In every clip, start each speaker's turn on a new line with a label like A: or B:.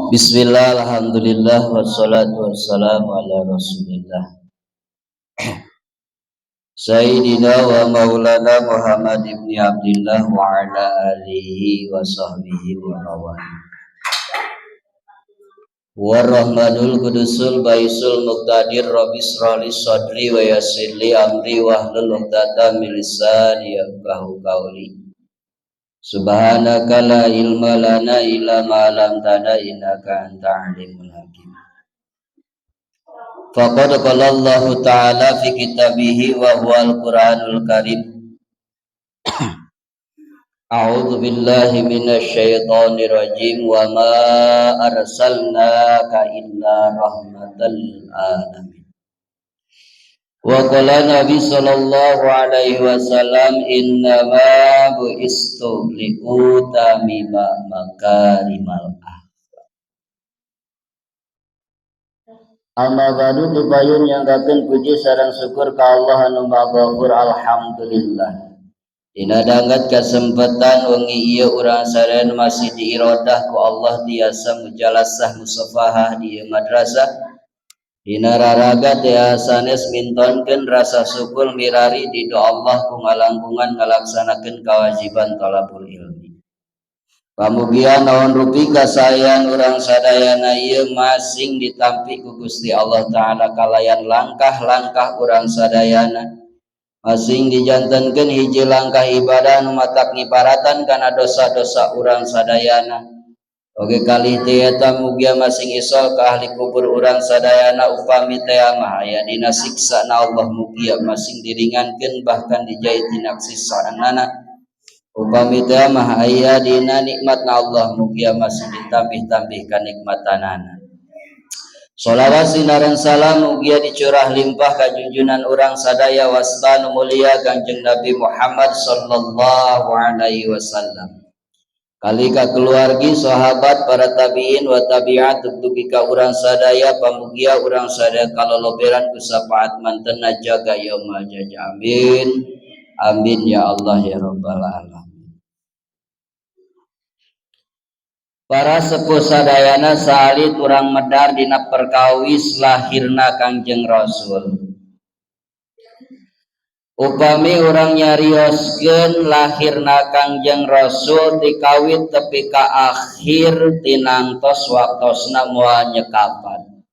A: Bismillah, alhamdulillah, wassalatu wassalamu ala rasulillah Sayyidina wa maulana Muhammad ibn Abdullah wa ala alihi wa sahbihi wa mawala. Warahmanul kudusul baisul muqtadir, rabbi israh li sadri wa yassir li amri wahlul 'uqdatam min lisani yafqahu qawli. Subhanaka la ilma lana illa ma 'allamtana innaka antal alimul hakim. Faqad qala Allah ta'ala fi kitabihi wa huwal Qur'anul Karim. A'udzu billahi minasyaitonir rajim, wa ma arsalnaka illa rahmatan lil alamin. Wa qala Nabi sallallahu alaihi wasallam, innama bu'istu liutamima makarimal akhlak. Amma ba'du, dipayun nyanggakeun puji sareng syukur ka Allah anu Maha Ghafur, alhamdulillah. Dina danget kesempatan wengi ieu urang sadayana masih diirodah ku Allah tiasa mujalasah musafahah di madrasah. Dina raraga teh sanes mintonkeun rasa syukur mirari di doa Allah ku ngalangkungan ngalaksanakeun kewajiban talabul ilmi. Pamugia naon rupi kasayan urang sadayana ieu masing ditampi ku Gusti Allah Ta'ala kalayan langkah-langkah urang sadayana. Masing dijantenkeun hiji langkah ibadah nu matak ngiparatan kana dosa-dosa urang sadayana. Oge kalih teh eta mugia masing isol ka ahli kubur urang sadayana, upami teh mah aya dina siksa na Allah mugia masing diringankeun bahkan dijait tina siksaanana. Upami teh mah aya dina nikmat na Allah mugia masing ditambih-tambih kanikmatanana. Sholawat sinaran salam mugia dicurah limpah ka junjunan urang sadaya wastanu mulia Kangjeng Nabi Muhammad sallallahu alaihi wasallam. Kali ka keluargi, sahabat, para tabiin wa tabiat, dugi ka urang sadaya, pamugia urang sadaya kaloloberan ku syafaat mantena jaga yaumal jaza. Amin. Amin ya Allah ya rabbal alamin. Para sepuh sadayana, saalit urang medar dina perkawis lahirna Kangjeng Rasul. Upami urang nyarioskeun lahirna Kangjeng Rasul tikawit tepi ka akhir tinangtos waktosna moal nyekapan.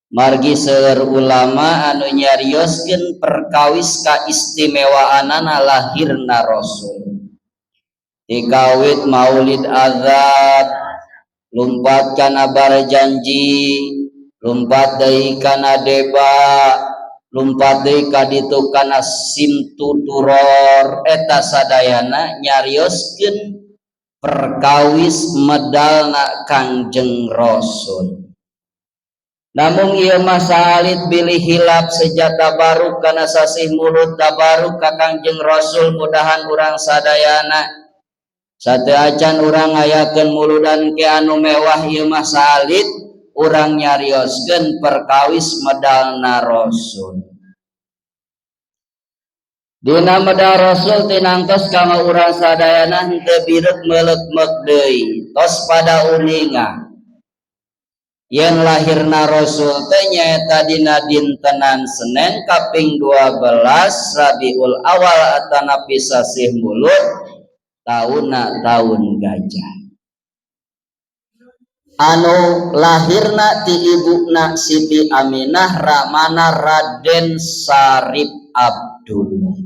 A: Margi seueur ulama anu nyarioskeun perkawis kaistimewaanana lahirna Rasul. Tikawit Maulid azab, lumpat kana Barzanji, lumpat deui kana Deba, lumpat deui ka ditu kana Simtu Duror, eta sadayana nyarioskeun perkawis medalna Kangjeng Rasul. Namun ieu mah saalit bilih hilap sejak tabaruk kana sasih Mulud, tabaruk ka Kangjeng Rasul, mudahan urang sadayana sateuacan urang ngayakeun muludan ke anu mewah, ieu mah saalit urang nyarioskeun perkawis medalna Rasul. Dina medal Rasul tinangtos kama urang sadayana henteu bireuk meuleuk-meuk deui, tos pada uninga. Yen lahirna Rasul teh nyaeta dina dintenan Senin kaping 12 Rabiul Awal atanapi sasih Mulud, taunna taun gajah. Anu lahirna ti ibuna Siti Aminah, ramana Raden Sarip Abdullah.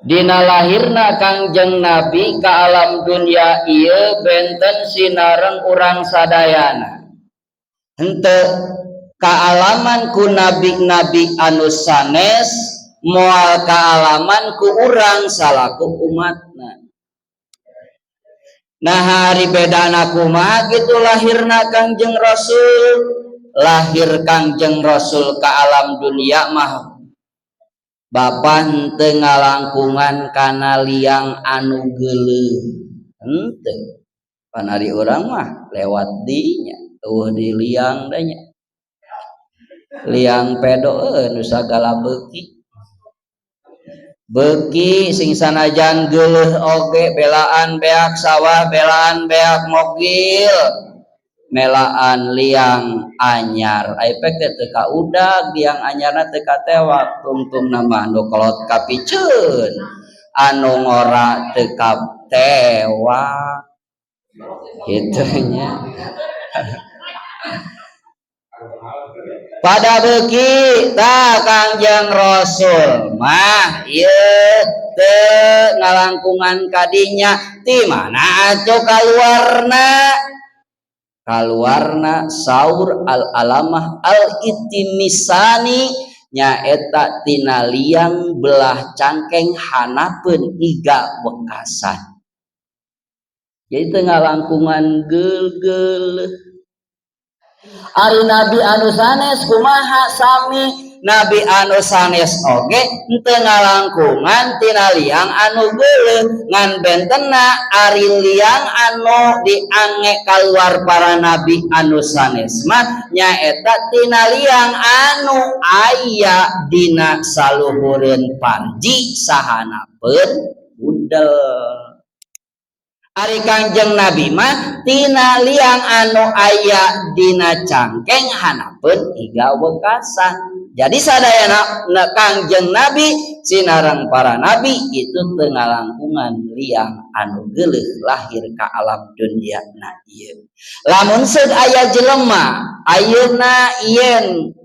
A: Dina lahirna Kangjeng Nabi ka alam dunia ieu benten sinareng urang sadayana. Henteu kaalaman ku nabi-nabi anu sanes, moal kaalaman ku urang salaku umatna. Nah, hari bedana kumaha gitu lahirna Kangjeng Rasul? Lahir Kangjeng Rasul ka alam dunia mah bapa henteu ngalangkungan kana liang anu geuleuh, henteu. Pan ari urang mah lewat dinya eueuh di liang nya, liang pedo nu sagala beuki. Beuki sing sanajan geuleuh oge belaan beak sawah, belaan beak mogil, melaan liang anyar. Ai pek teh teu kaudag liang anyarna teu katewak, tungtungna mah nu kolot kapiceun, anu ngora teu katewak. Kitu nya. Pada beuki tah Kangjeng Rasul mah ieu teu ngalangkungan kadinya. Ti mana atuh kaluarna? Kaluarna saur al-alamah al-itimisani nyaeta tina liang belah cangkeng hanapeun iga wekasan. Jadi teu ngalangkungan geul-geul. Ari nabi anu sanes kumaha sami? Nabi anu sanes oge teu ngalangkungan tina liang anu geuleuh, ngan bentenna ari liang anu diange kaluar para nabi anu sanes mah nyaeta tina liang anu aya dina saluhureun parji sahanapeun budel. Ari Kangjeng Nabi mah tina liang anu aya dina cangkeng hanapeun iga wekasan. Jadi sadayana Kangjeng Nabi sinareng para nabi itu teu ngalangkungan liang anu geuleuh lahir ka alam dunia na ieu. Lamun seug aya jelema ayeuna yen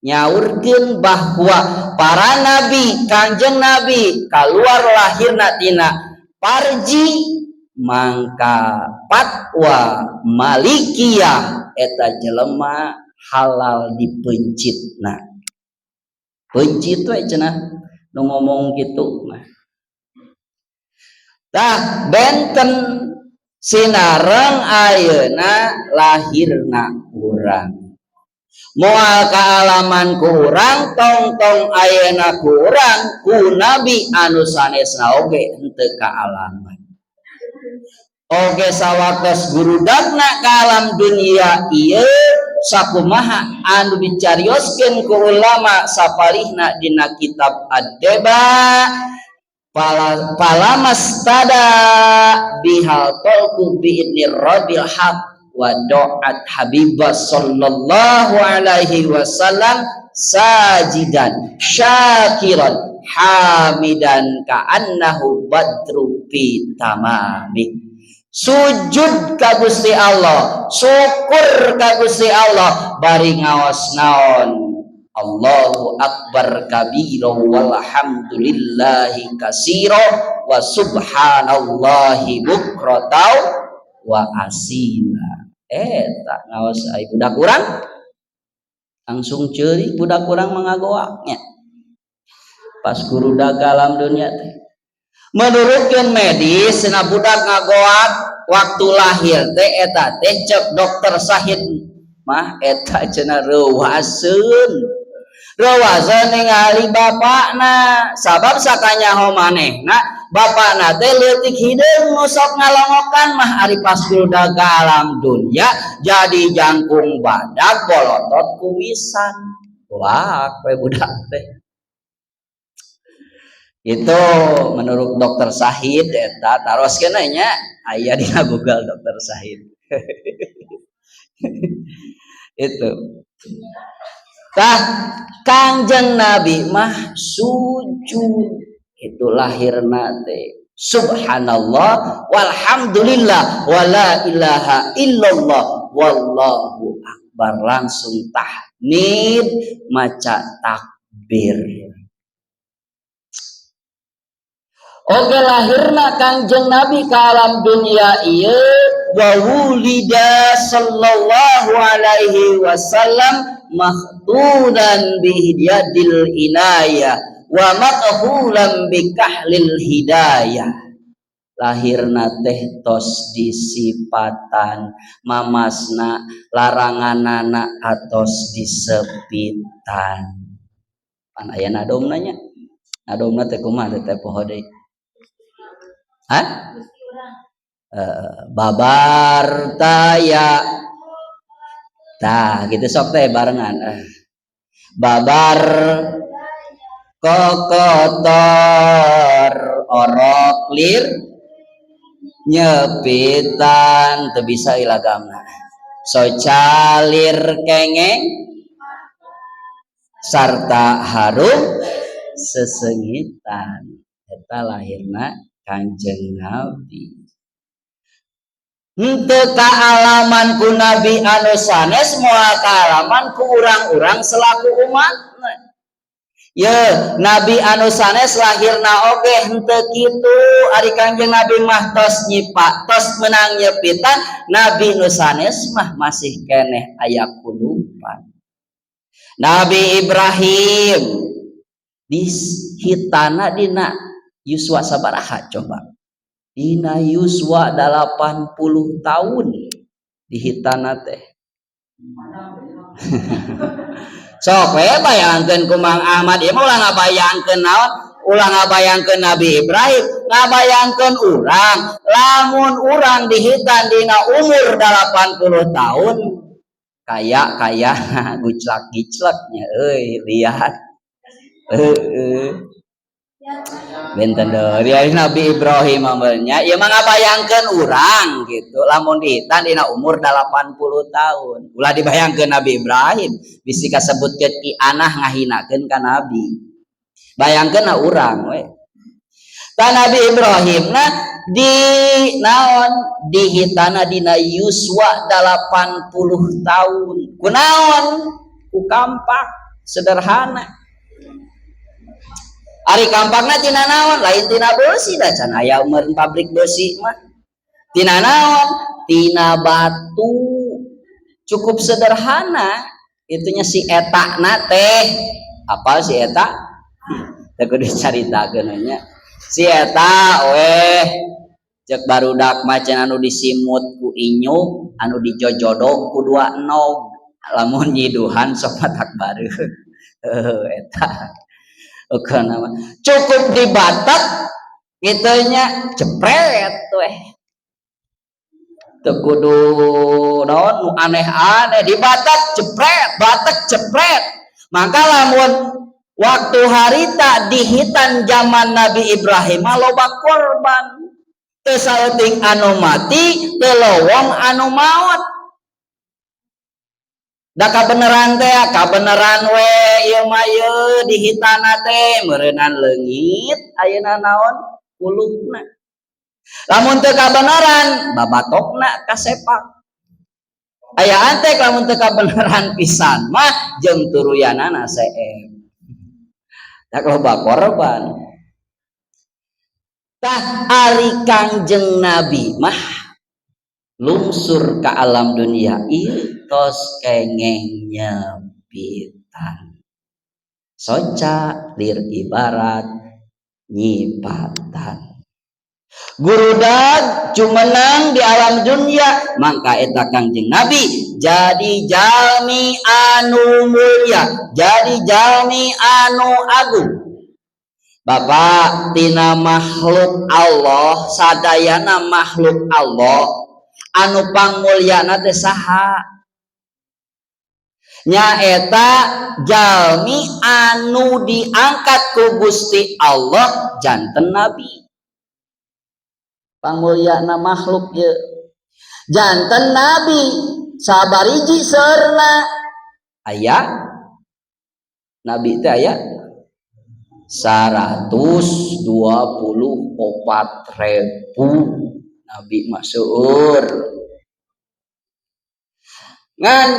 A: nyaurkeun bahwa para nabi Kangjeng Nabi kaluar lahirna tina parji, mangka fatwa Malikiyah eta jelema halal dipencitna. Pencit we cenah nu ngomong kitu mah. Tah benten sinareng ayeuna lahirna urang. Moal kaalaman ku urang, tong-tong ayeuna ku urang ku nabi anu sanesna oge henteu kaalaman. Oge sawaktos gurudagna ka alam dunia ieu sakumaha anu dicarioskeun ku ulama sapalihna dina kitab Ad-Deba palamastada bihal tolku biidnir rabbil haq wa do'at habibah sallallahu alaihi wasallam sajidan syakiran hamidan ka'annahu badru fi tamami. Sujud ka Gusti Allah, syukur ka Gusti Allah, bari ngaos naon Allahu akbar kabira walhamdulillahi kasira wa subhanallahi bukratan wa asila. Eta ngaos ai budak urang langsung ceurik, budak urang mangagoaknya pas guru alam dunia teh. Menurutkeun medis cenah budak ngagoak waktu lahir teh eta teh cek dokter Sahid mah eta cenah reuaseun. Reuaseun ningali bapakna, sabab sakanyaho manehna bapakna teh leutik hideung nu sok ngalongokan mah ari pas budak ka alam dunia jadi jangkung badak bolotot kumisan. Wah, we budak teh. Itu menurut dokter Sahid eta taroskeun nya aya dina Google dokter Sahid. Itu. Tah Kangjeng Nabi mah sujud itu lahirna teh subhanallah walhamdulillah wala ilaha illallah wallahu akbar, langsung tahmid maca takbir. Oke lahirna Kangjeng Nabi ka alam dunia ieu wa wulida sallallahu alaihi wasallam mahdudan bihidyadil inayah wa makhulam bikahlil hidayah. Lahirna teh tos disipatan mamasna laranganana atos disepitan. Pan aya nadomna nya, nadomna teh kumaha teh poho deui. Hah? Babar taya. Tah gitu sok teh barengan. Babar Kokotor orok lir nyepitan teu bisa ilagamna. Soca lir kengeng sarta harum sesengitan. Eta lahirna Kanjeng Nabi. Henteu kaalaman ku nabi anu sanes, moal kaalaman ku urang-urang selaku umat. Ye, nabi anu sanes lahirna oge henteu kitu. Ari Kanjeng Nabi mah tos nyipak, tos menang nyepitan, nabi nu sanes mah masih keneh aya kulupan. Nabi Ibrahim dihitana dina yuswa sabaraha coba? Dina yuswa 80 tahun dihitana teh. Sok we bayangkeun ku Mang Ahmad ieu mah, ulah ngabayangkeun naon, ulah ngabayangkeun Nabi Ibrahim, ngabayangkeun urang. Lamun urang dihitan dina umur 80 tahun, kaya kaya guclak-giclaknya euy, lihat. Heeh. Benten deui Nabi Ibrahim nya, ieu mah ngabayangkeun urang gitu. Lamun dihitan dina umur 80 tahun. Ulah dibayangkeun Nabi Ibrahim, bisi kasebutkeun ianah ngahinakeun ka Nabi. Bayangkeun na urang we. Ta Nabi Ibrahim na di naon dihitana dina yuswa 80 tahun. Kunaon? Ku kampak sederhana. Ari kampakna tina naon? Lain tina besi, da can aya meureun pabrik besi mah. Tina naon? Tina batu. Cukup sederhana. Itunya si eta na teh. Apa si eta? Teu kudu caritakeun nya. Si eta weh cek barudak mah cenah anu disimut ku inyuk, anu dijojodog ku dua enog. Lamun nyiduhan sok matak bareuh. Heuh eta. Nama cukup dibatak gitunya, cepret weh, teu kudu naon nu aneh-aneh, dibatak cepret, batak cepret. Maka lamun waktu harita dihitan zaman Nabi Ibrahim loba korban, teu saeutik anu mati, teu lowong anu maot. Da kabeneran teh, kabeneran we ieu mah, ieu dihitana teh meureunan leungit ayeuna naon kulupna. Lamun teu kabeneran babatokna kasepak. Aya antek lamun teu kabeneran pisan mah jeung turuyanana seep. Da loba korban. Tah ari Kangjeng Nabi mah lungsur ke alam dunia ieu tos kengeng nyepitan. Soca lir ibarat nyipatan. Gurudag cumenang di alam dunia, mangka eta Kangjeng Nabi jadi jalmi anu mulia, jadi jalmi anu agung. Bapak, tina makhluk Allah sadayana, makhluk Allah anu pangmulyana teh saha? Nyaeta jalmi anu diangkat ku Gusti Allah janten nabi. Pangmulyana makhluk ye janten nabi sabariji serna aya nabi teh aya 124 ribu nabi masuk. Ngan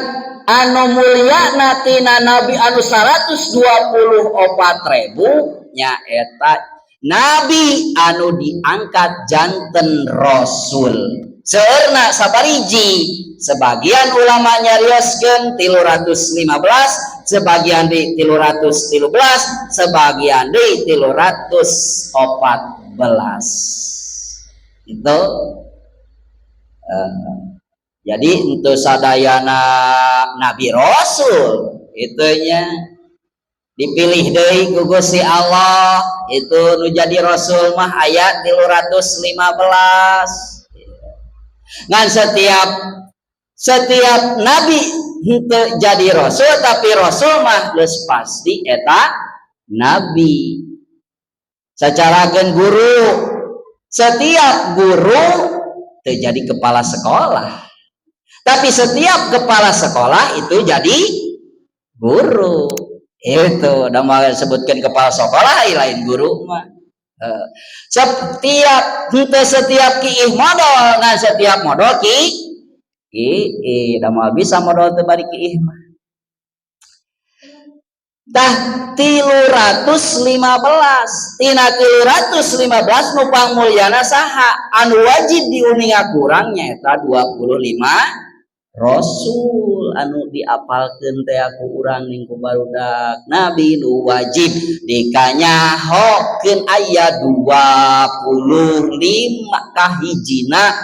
A: anu mulia tina nabi anu 124 ribu nyaeta nabi anu diangkat janten rasul. Seurna sabariji, sebagian ulama nyarioskeun 315, sebagian di 313, sebagian di 314. Itu jadi untuk sadayana nabi rasul itunya dipilih deui ku Gusti Allah. Itu nu jadi rasul mah ayat 315. Ngan setiap setiap nabi henteu jadi rasul, tapi rasul mah geus pasti eta. Nabi. Sacarakeun guru, setiap guru terjadi kepala sekolah, tapi setiap kepala sekolah itu jadi guru. Itu udah mau sebutkan kepala sekolah lain guru mah. Setiap henteu setiap kiih modol, ngan setiap modol kiih. Da moal bisa modol teu bari kiih mah. Tah, 315, tina 315 nu pangmulyana saha? Anu wajib diuninga ku urang nyaeta 25 Rasul anu diapalkeun teh ku urang ning ku barudak. Nabi nu wajib dikanyahokeun aya 25. Kahijina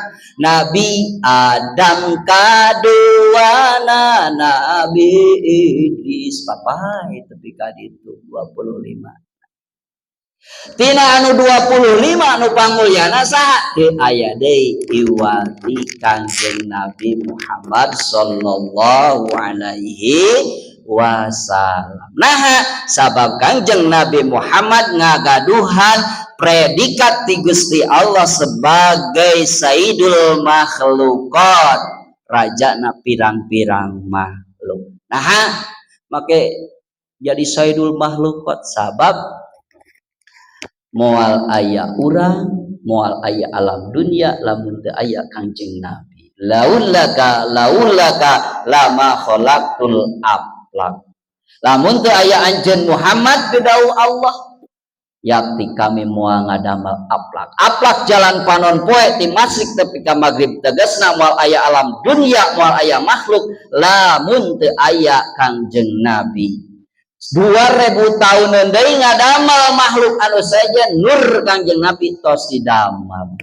A: Nabi Adam, kaduana Nabi Idris, papai tepi ka ditu 25. Tina anu 25 nu pangulyana saha? Teu aya deui iwati Kangjeng Nabi Muhammad sallallahu alaihi wasallam. Nah, sabab Kangjeng Nabi Muhammad ngagaduhan predikat ti Gusti Allah sebagai Sayyidul Makhluqat, raja na pirang-pirang makhluk. Nah, make jadi Sayyidul Makhluqat sabab moal aya urang, moal aya alam dunia lamun teu aya Kangjeng Nabi. Laulaka laulaka lama khalaqtul aflak, lamun teu aya anjeun Muhammad, bidau Allah, yakti kami moal ngadamel aflak. Aflak jalan panon poe ti masyrik tepi ka maghrib. Tegasna moal aya alam dunia, moal aya makhluk lamun teu aya Kangjeng Nabi. 2000 tahun deui ngadamel makhluk anu sejen, nur Kangjeng Nabi tos didamel.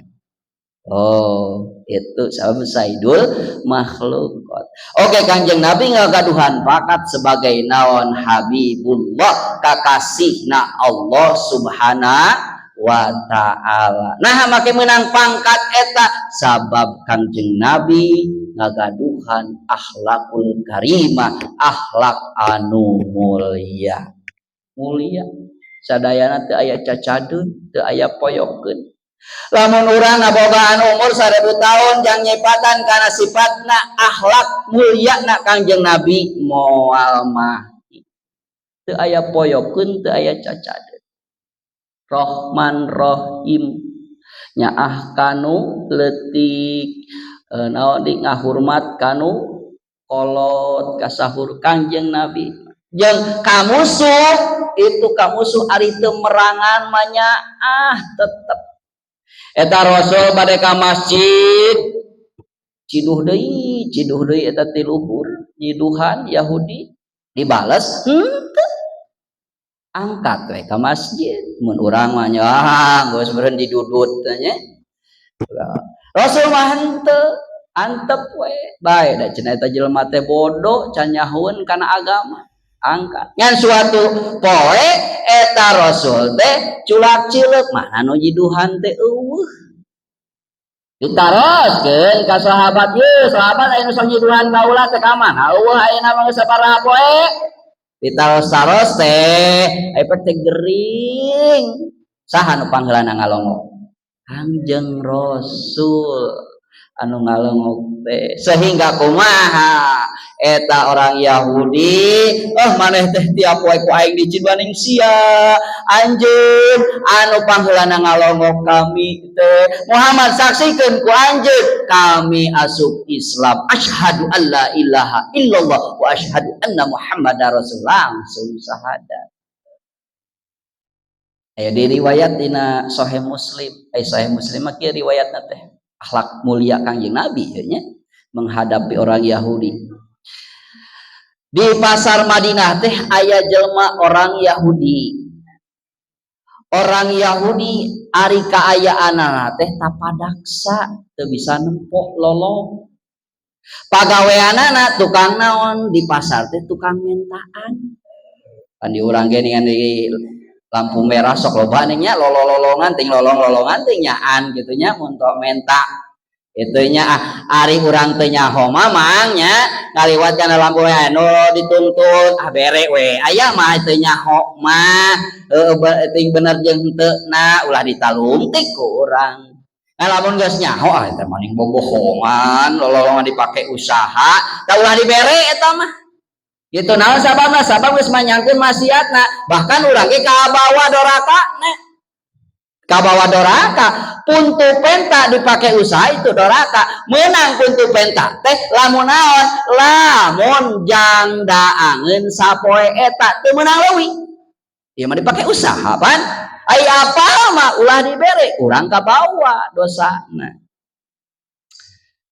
A: Oh, itu sabab Sayyidul Makhluqat. Oke, Kangjeng Nabi ngagaduhan pangkat sebagai naon? Habibullah, kakasihna Allah Subhanahu wa Ta'ala. Nah, make menang pangkat eta sabab Kangjeng Nabi ngagaduhan akhlakul karimah, akhlak anu mulia. Mulia sadayana, teu aya cacadeun, teu aya poyokeun. Lamun urang ngabogaan umur 1000 tahun jang nyipatan kana sifatna akhlak mulia na Kangjeng Nabi, moal mah teu aya poyokeun, teu aya cacadeun. Rohman Rohim, nyaah kanu leutik, naon di ngahurmat kanu kolot, kasahur Kangjeng Nabi. Jeung ka musuh itu, ka musuh ari teu merangan mah nyaah tetep. Eta Rasul bade ka masjid, ciduh deui, ciduh deui eta ti luhur nyiduhan Yahudi. Dibales henteu, angkat we ka masjid. Mun urang mah nya, ah, geus meureun didudut nya. Rasul mah henteu, antep we bae, da cenah eta jelema teh bodoh, can nyahoeun kana agama. Angkat. Ngan suatu poe eta Rasul teh culak cileuk, mana nu nyiduhan teh euweuh. Ditaroskeun ka sahabat, "Ye sahabat, aya nu sok nyiduhan kaula teh ka mana? Euweuh ayeuna mah, geus sabaraha poe." Ditaros-taros teh aya teh gering. Saha nu pangheulana ngalongok? Kangjeng Rasul anu ngalongok teh. Sehingga kumaha eta orang Yahudi? "Oh, maneh teh tiap poe ku aing diciduhan, sia anjeun anu pangheulana ngalongok kami teh. Muhammad, saksikeun ku anjeun kami asup Islam, asyhadu alla ilaha illallah wa asyhadu anna Muhammadar Rasulullah." Langsung syahadat. Aya di riwayat dina Sahih Muslim. Aya Sahih Muslim mah kieu riwayatna teh, akhlak mulia Kangjeng Nabi nya menghadapi orang Yahudi. Di pasar Madinah teh aya jelma orang Yahudi. Orang Yahudi ari kaayaanana teh tapadaksa, teu bisa nempok lolong. Pagaweanana tukang naon di pasar teh? Tukang mentaan. Kan di urang ge di lampu merah sok loba nya lolong-lolongan, ting lolong-lolongan, ting nyaan gitu nya untuk menta. Itu nya ah, ari urang teu nyaho mah, Mang, nya ngaliwat kana lampu nu dituntun, ah, bere we. Aya mah teu nyaho mah, heueuh, ting bener jeung henteu na ulah ditalungtik ku urang. Nah, lamun geus nyaho, ah, eta maning bobohongan, lolongan dipake usaha, tah ulah dibere eta mah. Gitu, naon sababna? Sabab geus manyangkeun maksiatna, bahkan urang ge kabawa doraka ne. Kabawa doraka, puntu penta dipake usaha itu doraka. Menang puntu penta teh lamun naon? Lamun jang daangeun sapoe eta teu meunang leuwih. Ieu mah dipake usaha pan. Ai apa mah ulah dibere, urang kabawa dosana.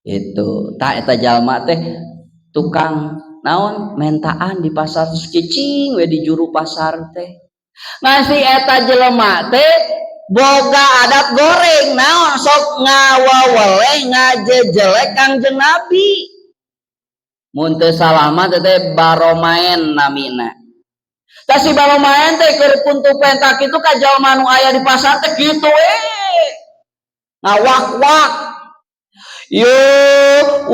A: Itu tah eta jalma teh tukang naon, mentaan di pasar, cicing we di juru pasar teh. Ngasih eta jelema teh boga adat goreng, naon, sok ngawaweleh, ngajejelek Kangjeng Nabi. Mun teu salah mah teh Baromaen namina. Tah, si Baromaen teh keur puntu penta kitu ka jalma nu aya di pasar teh kitu we. Ngawak-wak. Yo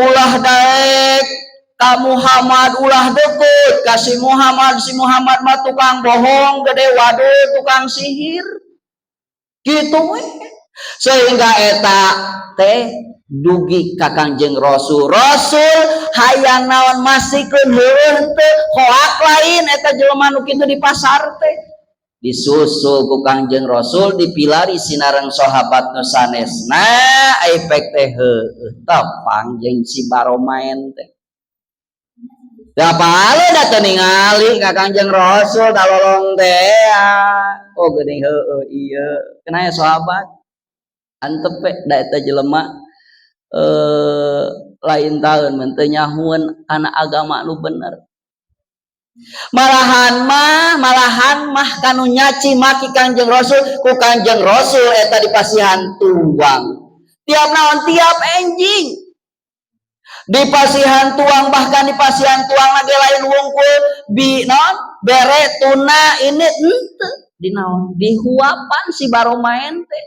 A: ulah daek ka Muhammad, ulah deket ka si Muhammad, si Muhammad mah tukang bohong, gede waduh, tukang sihir. Gitu we. Sehingga eta teh dugi ka Kangjeng Rasul. Rasul hayang naon, masikeun heueuh teu hoak lain eta jelema nu kitu di pasar teh. Disusul ku Kangjeng Rasul, dipilari sinareng sahabat nu sanesna, efek teh heueuh tepang jeung si Baromaen teh. Da pale da teu ningali ka Kangjeng Rasul da lolong teh. Oh, geuning heueuh ieu. Kenaya sahabat antep we da eta jelema lain tahun mun teu nyahueun kana agama nu bener. Malahan mah kanu nyaci maki Kangjeng Rasul, ku Kangjeng Rasul eta dipasihan tuang. Tiap naon, tiap enjing dipasihan tuang, bahkan dipasihan tuang lagi lain wungkul bi naon, bere tuna ini henteu, di naon, dihuapan si Baromaen teh.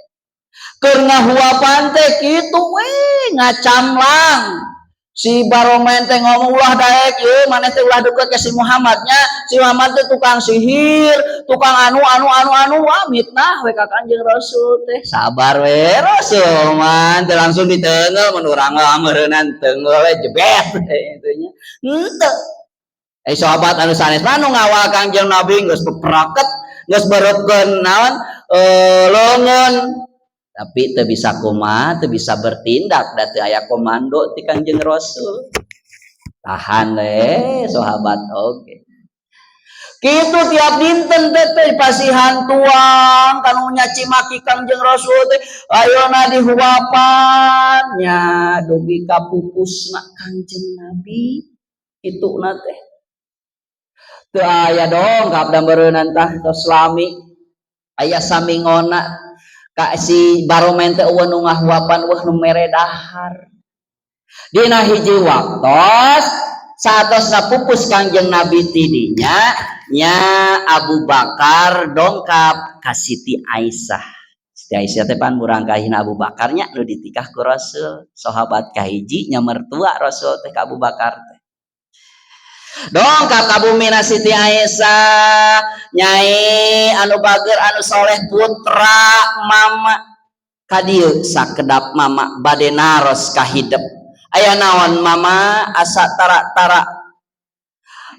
A: Keur ngahuapan teh kitu we ngacamlang si Baromaen teh ngomong, "Ulah daek ieu, maneh teh ulah deket ke si Muhammad nya, si Muhammad teh tukang sihir, tukang anu anu anu anu." Wah, mitnah we ka Kanjeng Rasul teh. Sabar we Rasul mah, teu langsung diteunggeul. Mun urang mah meureunan teunggeul we, jebet itu nya. Henteu. Eh, sahabat anu sanes mah nu ngawal Kangjeng Nabi geus peperaket, geus bereupkeun naon, leungeun, tapi teu bisa kumaha, teu bisa bertindak da teu aya komando ti Kangjeng Rasul. Tahan we sahabat oge. Kitu tiap dinten teh teh pasihan tuang kanu nyaci maki Kangjeng Rasul teh ayeuna dihuapan nya dugi ka pupusna Kangjeng Nabi kituna teh. Teu aya dong ka beureunan tah tos lami aya samingona ka si Baromaen teh eueuh nu ngahuapan, eueuh nu mere dahar. Dina hiji waktos saatosna pupus Kangjeng Nabi, tidinya nya Abu Bakar dongkap ka Siti Aisyah. Siti Aisyah teh pan murangkahina Abu Bakarnya, nu ditikah ku Rasul, sahabat kahiji nya, mertua Rasul teh ka Abu Bakar teh. Dongkap ka bumina Siti Aisyah, "Nyai anu bager, anu soleh, putra mama ka dieu sakedap, mama bade naros ka hidep." "Aya naon, mama, asa tara-tara?"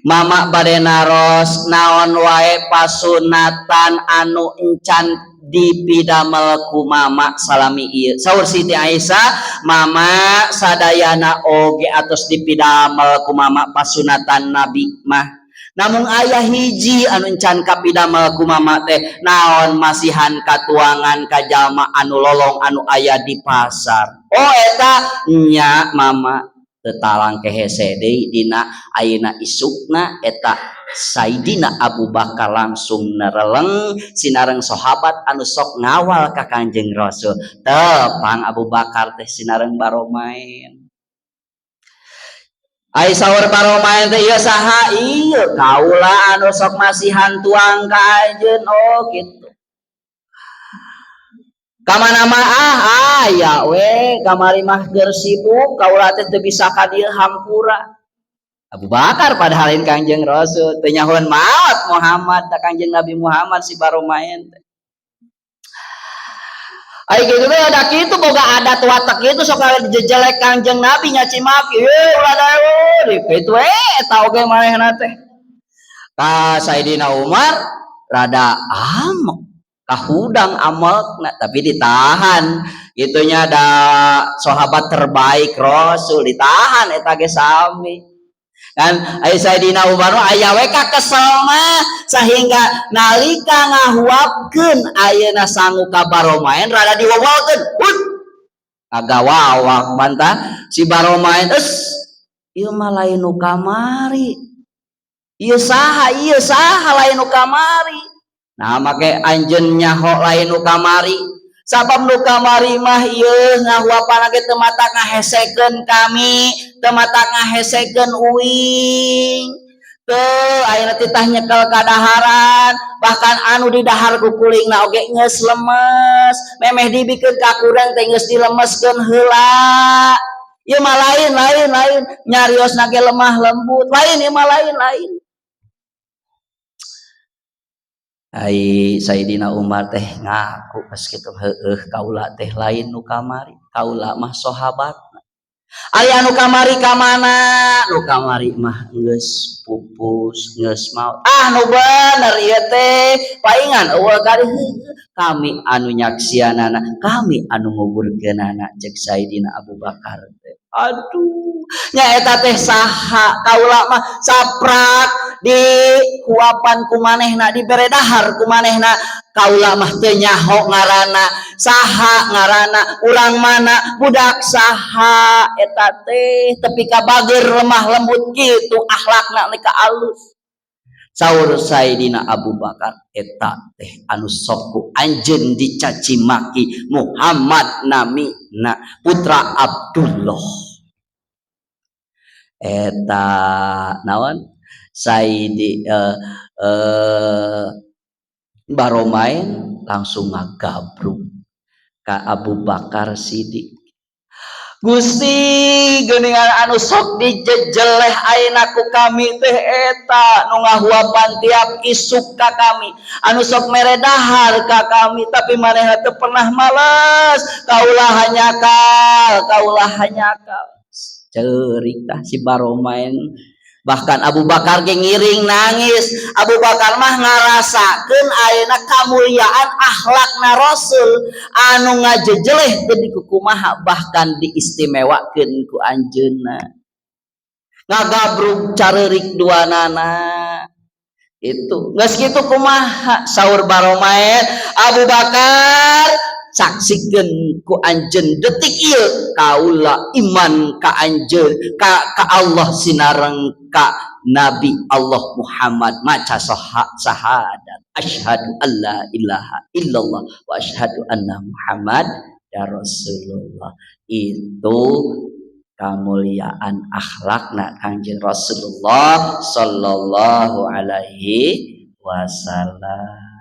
A: "Mama bade naros naon wae pasunatan anu encan dipidamel ku mama salami ieu." Saur Siti Aisyah, "Mama, sadayana oge atos dipidamel ku mama pasunatan Nabi mah, namun aya hiji anu encan kapidamel ku mama teh." "Naon?" "Masihan katuangan ka jalma anu lolong anu aya di pasar." "Oh, eta nya, mama." Tetalang kehese deui dina ayeuna isukna eta Sayyidina Abu Bakar langsung nereleng sinareng sahabat anu sok ngawal ka Kanjeng Rasul. Tepang Abu Bakar teh sinareng Baromaen. Ai saur Baromaen teh, "Ieu saha?" "Ieu kaula anu sok masihan tuang ka anjeun." "Oh, kitu." Kamana mah ah aya we kamari mah keur sibuk kaula teh teu bisa ka dieu hampura. Abu Bakar padahal lain Kangjeng Rasul teu nyahoan maot Muhammad da Kangjeng Nabi Muhammad si Baromaen teh. Ai kitu teh da kitu boga adat watak kitu sok dijejelek Kangjeng Nabi nyaci maki ye ulah daeun kitu we eta oge manehna teh. Ka Sayyidina Umar rada amek kahudang amekna tapi ditahan gitunya da sahabat terbaik Rasul ditahan eta ge sami kan. Ai Sayyidina Umar mah aya we ka kesel mah sehingga nalika ngahuapkeun ayeuna sangu ka Baromaen rada diwowolkeun hut kagawawak bantah si Baromaen, "Es ieu mah lain nu kamari, ieu saha, ieu saha, lain nu kamari." Nah, make anjeun nyaho lain nu kamari? Sabab nu kamari mah ieu ngahuapan ge teu matak ngahesekeun kami, teu matak ngahesekeun uing teu. Ayeuna titah nyekel kadaharan, bahkan anu didahar ku kulingna oge geus lemes, memeh dibikeun ka kurang teh geus dilemeskeun heula. Ieu mah lain, lain, lain, nyariosna ge lemah lembut, lain ieu mah, lain, lain. Ai Sayyidina Umar teh ngaku pas kitu, "Heueuh, kaula teh lain nu kamari, kaula mah sahabatna. Ari anu kamari ka mana? Nu kamari mah geus pupus, geus maot." "Ah, nu bener ieu teh, paingan eueuh kali kami anu nyaksianana, kami anu nguburkeunana," cek Sayyidina Abu Bakar teh. Aduh, nya eta teh saha? Kaula mah saprak di huapan ku manehna, dibere dahar ku manehna, kaula mah teu nyaho ngaranna saha, ngaranna urang mana, budak saha eta teh, tepi ka bager lemah lembut kitu akhlakna ka alus. Saur Sayyidina Abu Bakar, "Eta teh anu sok ku anjeun dicaci maki, Muhammad namina, putra Abdullah." Eta naon Sayyidi Baromain langsung ngagabruk ka Abu Bakar Siddiq. "Gusti, geuningan anu sok dijejeleh ayeuna ku kami teh eta nu ngahuapan tiap isuk ka kami, anu sok mere dahar ka kami, tapi manehna teu pernah males. Kaulah hanjakal, kaulah hanjakal." Ceurik tah si Baromain, bahkan Abu Bakar ge ngiring nangis. Abu Bakar mah ngarasakeun ayeuna kamuliaan akhlakna Rasul anu ngajejeleh teu dikukumaha, bahkan diistimewakeun ku anjeunna. Ngagabrug careurik duanana itu. Geus kitu kumaha saur Baromaen? "Abu Bakar, saksikeun ku anjeun detik ieu kaula iman ka anjeun, ka Allah sinareng ka Nabi Allah Muhammad." Maca sahadat, "Asyhadu alla ilaha illallah wa asyhadu anna Muhammad ya Rasulullah." Itu kemuliaan akhlakna Kangjeng Rasulullah sallallahu alaihi wasallam.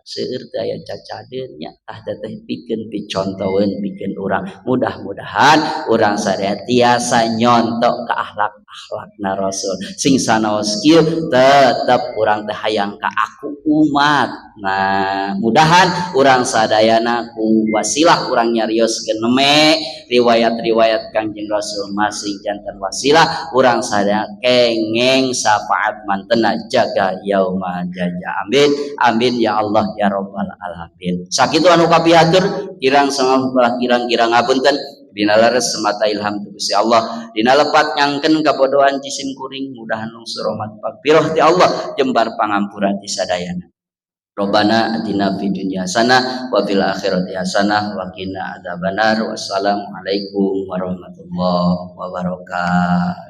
A: Seueur teh aya cacadeun nya, tah teh pikeun picontoeun, pikeun urang. Mudah-mudahan urang sadaya tiasa nyontok ka akhlak-akhlakna Rasul. Sing sanaos kieu tetep urang teh hayang ka aku umat. Nah, mudahan urang sadayana ku wasilah urang nyarioskeun neme riwayat-riwayat Kangjeng Rasul masing janten wasilah urang sadaya kengeng syafaat mantena jaga yauma jaja. Amin amin ya Allah ya rabbal alamin. Sakitu anu kapihatur, kirang sama kirang-kirang ngapunten. Dina leres semata ilham ti Gusti Allah, dina lepat nyangkeun kabodohan jisim kuring. Mudahan lungsur rahmat pagpiroh ti Allah, jembar pangampura ti sadayana. Rabbana atina fid dunya hasanah wa fil akhirati hasanah wa qina adzabannar. Wassalamualaikum warahmatullahi wabarakatuh.